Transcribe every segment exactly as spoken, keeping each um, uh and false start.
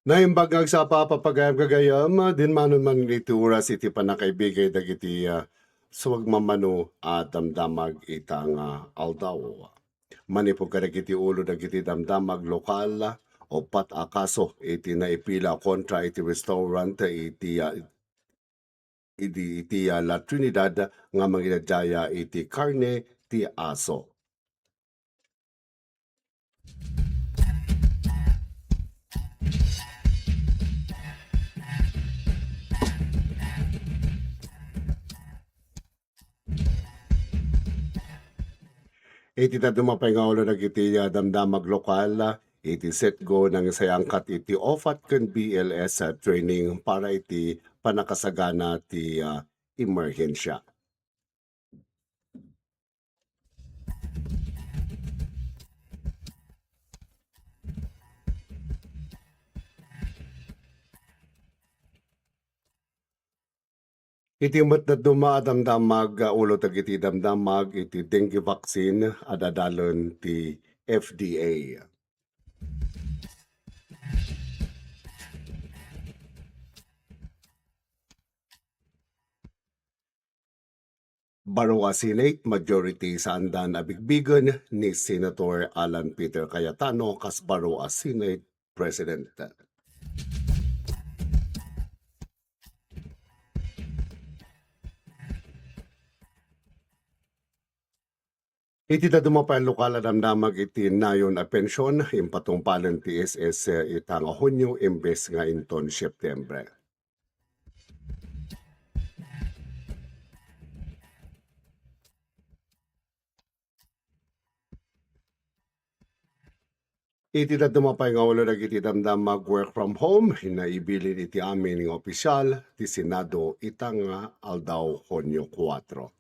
Naimbag nga agsapa, papagayam gagayam, dinmanon man iti oras iti pannakaibigay dagiti, ah, sumagmamano a damdamag ita nga aldaw. Manipud kadagiti ulo dagiti damdamag lokal, uppat a kaso iti naipila kontra iti restaurant iti, ah, idi iti, ah, La Trinidad nga mangidaddaya iti karne ti aso. Iti dadduma pay nga ulo dagiti, ah, damdamag lokal, ah, iti SETGO nangisayangkat iti OFAT ken B L S, ah, training para iti pannakasagana ti, ah, emerhensya. Iti met dadduma a damdamag, ulo dagiti damdamag iti dengue vaccine, ad-adalen ti F D A. Baro a Senate Majority, saandan a bigbigen ni Senator Alan Peter Cayetano kas baro a Senate President. Iti dadduma pay a lokal a damdamag iti nayon a pension, impatungpalen ti S S ita nga Hunio imbes nga inton September. Iti dadduma pay nga ulo dagiti damdamag work from home, naibilin iti amin nga opisyal ti Senado ita nga aldaw, Hunio kuwatro.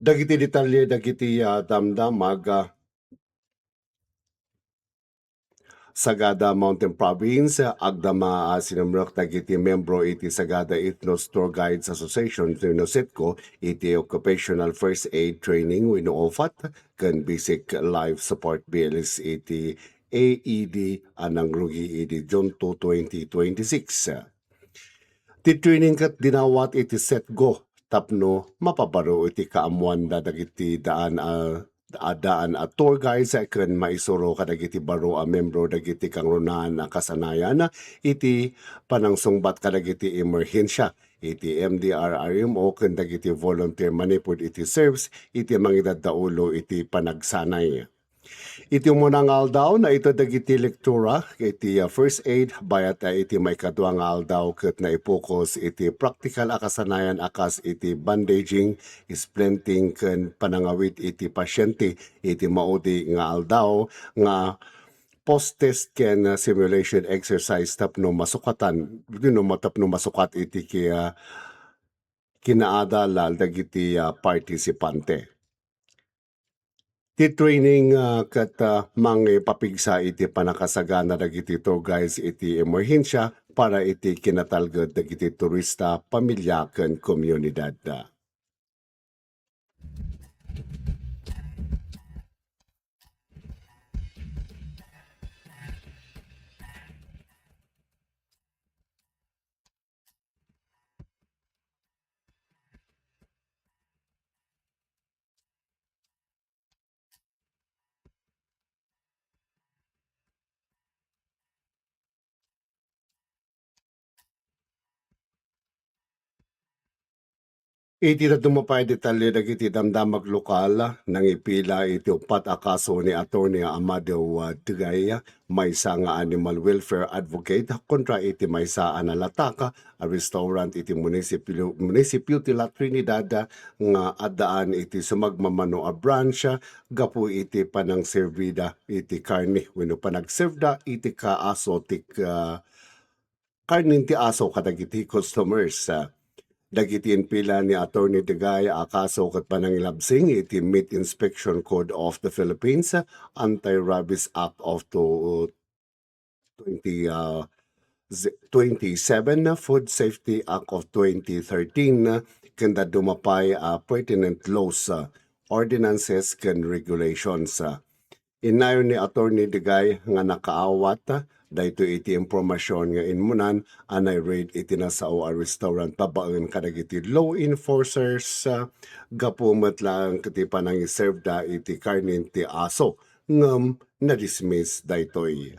Dagiti detalye dagiti, ah, damdamag, ah, Sagada Mountain Province, agdama a sinumrek dagiti membro iti Sagada Ethnos Tour Guides Association wenno SETGO iti Occupational First Aid Training wenno OFAT ken Basic Life Support, B L S, iti A E D a nangrugi idi June two, twenty twenty-six. Ti training ket dinawat iti SETGO tapno mapabaro iti kaammoanda dagiti daan a, a daan a tour guides ken maisuro kadagiti baro a membro dagiti kangrunaan a kasanayan iti panangsungbat kadagiti emerhensia iti M D R R M O ken dagiti volunteer manipud iti serves iti mangidaddaulo iti panagsanay. Iti umuna nga aldaw, naited dagiti lektura iti, ah, first aid, bayat, ah, iti maikadua nga aldaw ket naipokus iti praktikal a kasanayan a kas iti bandaging, splinting, ken panangawid iti pasyente. Iti maudi nga aldaw nga post-test ken, ah, simulation exercise tapno masukatan, no, tapno masukat iti ki-, ah, kinaadal dagiti, ah, partisipante. Ti training, ah, ket, ah, mangipapigsa iti pannakasagana dagiti tour guides iti emerhensia para iti kinatalged dagiti turista, pamilya, ken komunidad. Iti dadduma pay detalye dagiti damdamag lokal, nangipila iti uppat a kaso ni Attorney Amadeo, ah, Degay, maysa nga animal welfare advocate, kontra iti maysa a nalatak a restaurant iti munisipyo, munisipyo ti La Trinidad nga addaan iti sumagmamano a branch gapu iti panangserbida iti karne wenno panagserveda iti kaaso ti ka-, karnen ti aso kadagiti customers. Dagiti impila ni Attorney Degay a kaso ket panangilabsing iti Meat Inspection Code of the Philippines, Anti-Rabies Act of two, twenty, ah, twenty-seven, Food Safety Act of twenty thirteen, ken dadduma pay a pertinent laws, ah, ordinances, ken regulations. Innayon ni Attorney Digay nga nakaawat daytoy iti impormasyon nga immunan a naireid iti nasao a restaurant babaen kadagiti law enforcers, ah, gapu met laeng iti panangiserveda iti karne ti aso, ngem na-dismiss daytoy.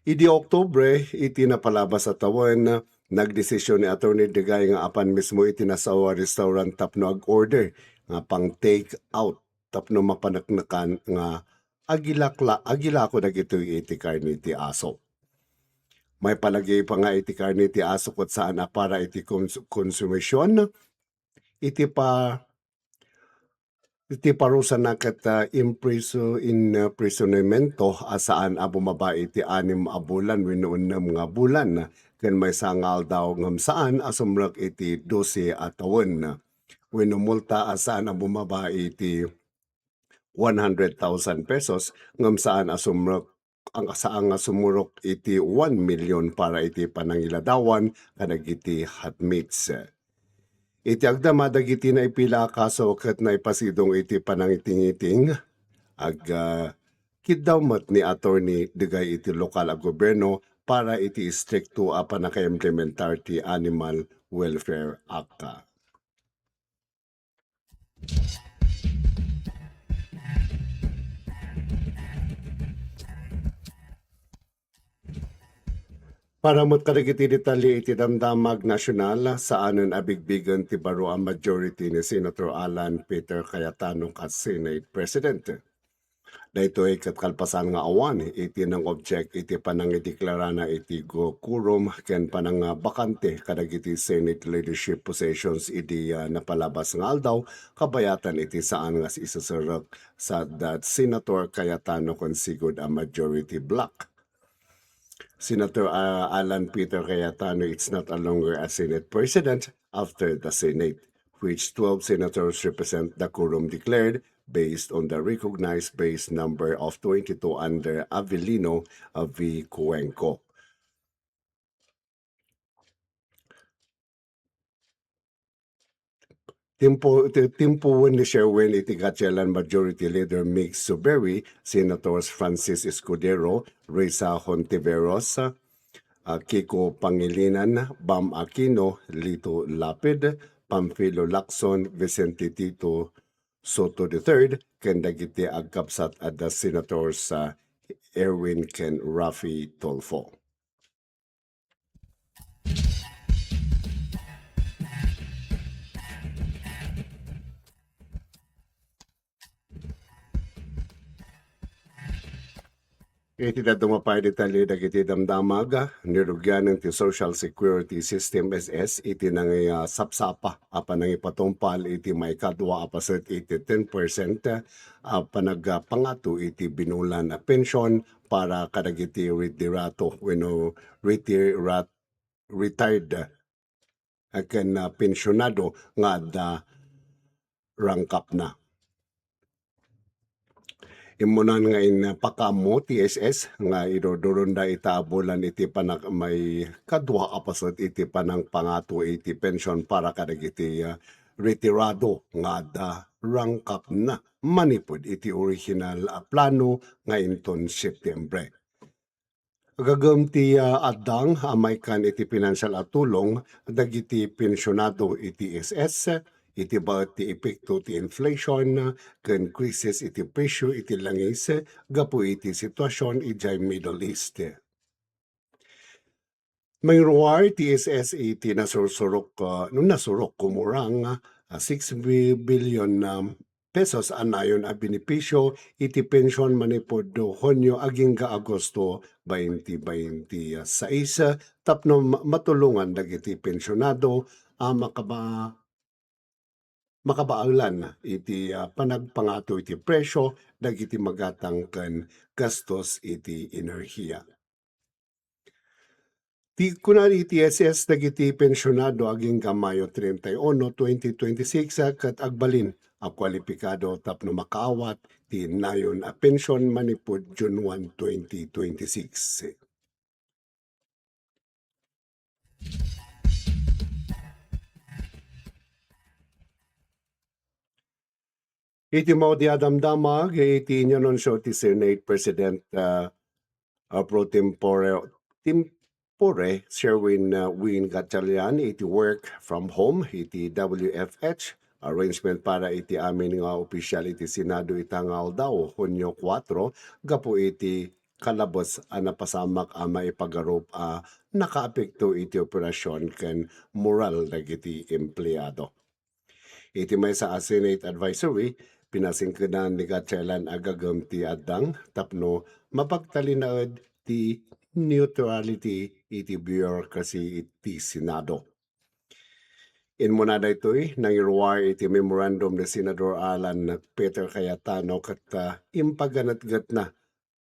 Idi Oktubre, iti napalabas a tawen, nagdesisyon ni Attorney Digay nga apan mismo iti nasao a restaurant tapno ag-order nga pang-take out tapno mapaneknekan nga agilakla-, agilako dagitoy iti karne ti aso. Maipanagip nga iti karne ti aso ket saan a para iti kons-, konsumision, iti pa-, iti parusana ket, ah, impriso-, imprisonamento a saan a bumaba iti anim a bulan wenno unnem nga bulan ken maysa nga aldaw ngem saan a sumrek iti dose a tawen, wenno multa a saan a bumaba iti one hundred thousand pesos ngem saan a sumrek, ang saan nga sumurok iti one million para iti panangiladawan kadagiti hotmates. Iti agdama dagiti naipila a kaso ket naipasidong iti panangitingiting, ag-, ah, kiddaw met ni Attorney Digay iti lokal a gobyerno para iti istrikto a panakaimplementar ti Animal Welfare Act. Para met kadagiti detalye iti damdamag nasional, saanen a bigbigen ti baro a majority ni Senator Alan Peter Cayetano kas Senate President. Daytoy ket kalpasan nga awan iti nang-object iti panangideklarana iti go-, quorum ken panangabakante kadagiti Senate leadership positions idi, ah, napalabas nga aldaw, kabayatan iti saan nga iseserrek sa that Senator Cayetano ken sigud a majority bloc. Senator, uh, Alan Peter Cayetano is not a longer a Senate President after the Senate, which twelve senators represent the quorum declared based on the recognized base number of twenty-two under Avellino, uh, v. Cuenco. Timpo-, ti-, timpuwen ni Sherwin iti Gatchalian Majority Leader Mig Zubiri, Senators Francis Escudero, Risa Hontiveros, ah, Kiko Pangilinan, Bam Aquino, Lito Lapid, Pamfilo Lacson, Vicente Tito Sotto the third, ken dagiti agkabsat a the Senators, ah, Erwin ken Raffy Tulfo. Iti dadduma pay detalye dagiti damdamag, nirugianen ti Social Security System, S S, iti nangisapsapa a panangipatungpal iti maikadua a paset iti ten percent a panagpangato iti binulan a pension para kadagiti retirado wenno retirat-, retired ken, ah, pensionado nga adda rangkapna. Immunan nga impakaammo ti S S nga iduduronda ita a bulan iti panak-, maikadua a paset iti panangpangato iti pension para kadagiti, ah, retirado nga adda rangkapna manipud iti orihinal a plano nga inton Septiembre. Gagem ti, ah, addang a maikan iti pinansial a tulong dagiti pensionado iti S S iti baet ti epekto ti inflation ken krisis iti presyo iti langis gapu iti situasion idiay Middle East. Mangruar ti S S iti nasursurok, ah, no nasurok kumurang, ah, six bi-, billion, um, pesos a nayon a benepisyo iti pension manipud Hunio agingga Agosto twenty twenty-six tapno ma-, matulongan dagiti pensionado a makaba-, makabaelan iti, ah, panagpangato iti presyo dagiti magatang ken gastos iti enerhiya. Ti kuna iti S S dagiti pensionado agingga Mayo treinta y uno, twenty twenty-six, ah, ket agbalin a kwalipikado tapno makaawat ti nayon a pension manipud June one, twenty twenty-six. Iti maudi a damdamag, iti inanunsio ti Senate President, ah, ah, pro tempore, tempore, Sherwin, ah, Win Gatchalian, iti work from home, iti W F H, arrangement para iti amin nga opisyal iti Senado ita nga aldaw, Hunyo kuatro, gapu iti kalabes a napasamak a maipagarup a nakaapekto iti operasyon ken moral dagiti empleado. Iti maysa a Senate advisory, pinasingkedan ni Gatchalian a gagem ti addang tapno mapagtalinaed ti neutrality iti bureaucracy iti Senado. Immuna daytoy, nangiruar iti memorandum ni Senador Alan Peter Cayetano ket, ah, impaganetgetna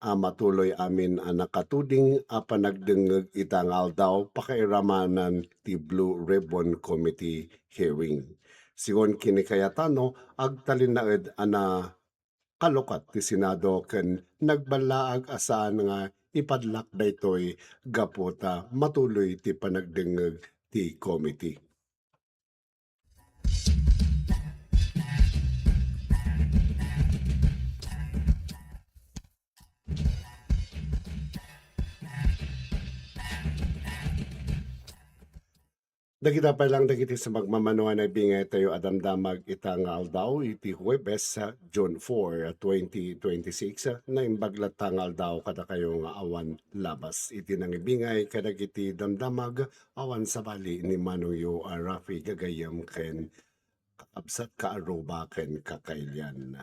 a matuloy amin a nakatuding a panagdengngeg ita nga aldaw pakairamanan ti Blue Ribbon Committee hearing. Sigun ken ni Cayetano, agtalinaed a nakalukat ti Senado ken nagballaag a saan nga ipadlak daytoy gapu ta matuloy ti panagdengngeg ti committee. Dagita pay lang dagiti sumagmamano a naibingay tayo a damdamag ita nga aldaw iti Huwebes, ah, June four, ah, twenty twenty-six, ah, naimbag latta nga aldaw kadakayo nga awan labas. Iti nangibingay kadagiti damdamag awan sabali ni Manong Yo a Rafi Gagayem ken kakabsat, kaarruba ken kakailian.